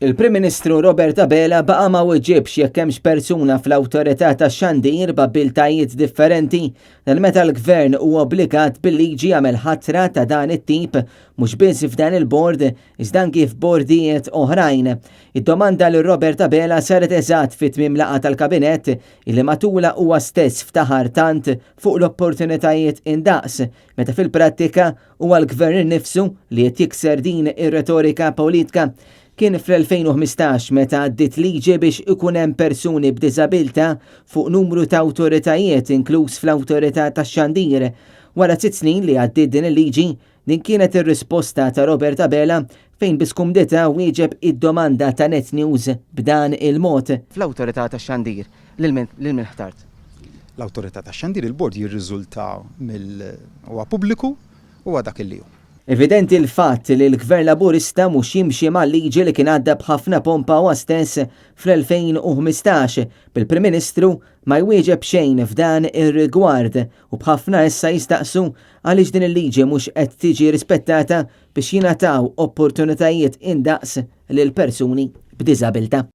Il-Prim Ministru Robert Abela baqa' ma weġibx jekk hemmx persuna fl-Awtorità tax-Xandir b'abbiltajiet differenti dan meta l-Gvern huwa obbligat bil-liġi jagħmel ħatra ta' dan it-tip mhux biss f'dan il-bord iżda anki f'bordijiet oħrajn. Id-domanda lil Robert Abela saret eżatt fi tmiem laqgħa tal-Kabinett illi matulha huwa stess ftaħar tant fuq l-opportunitajiet indaqs meta fil-prattika Huwa l-Gvern innifsu li qed jikser din ir-retorika politka. Kien fl-2015 meta għaddiet liġi biex ikun hemm persuni b'diżabilità fuq numru ta' awtoritajiet inkluż fl-Awtorità tax-Xandir. Wara sitt snin li għaddiet din il-liġi, din kienet ir-risposta ta' Robert Abela fejn bi skumdità wieġeb id-domanda ta' Net News b'dan il-mod. Fl-Awtorità tax-Xandir, lil min ħtart? L-Awtorità tax-Xandir, il-Bord jirriżulta mill huwa pubbliku, huwa dak illi hu. Evidenti l-fatt li l-Gvern Laburista mhux jimxi mal-liġi li kien għadda b'ħafna pompa huwa stess fl-2015, bil-Prim Ministru ma jwieġeb xejn f'dan ir-rigward u b'ħafna issa jistaqsu għaliex din il-liġi mhux qed tiġi rispettata biex jingħataw opportunitajiet indaqs lil persuni b'diżabilità.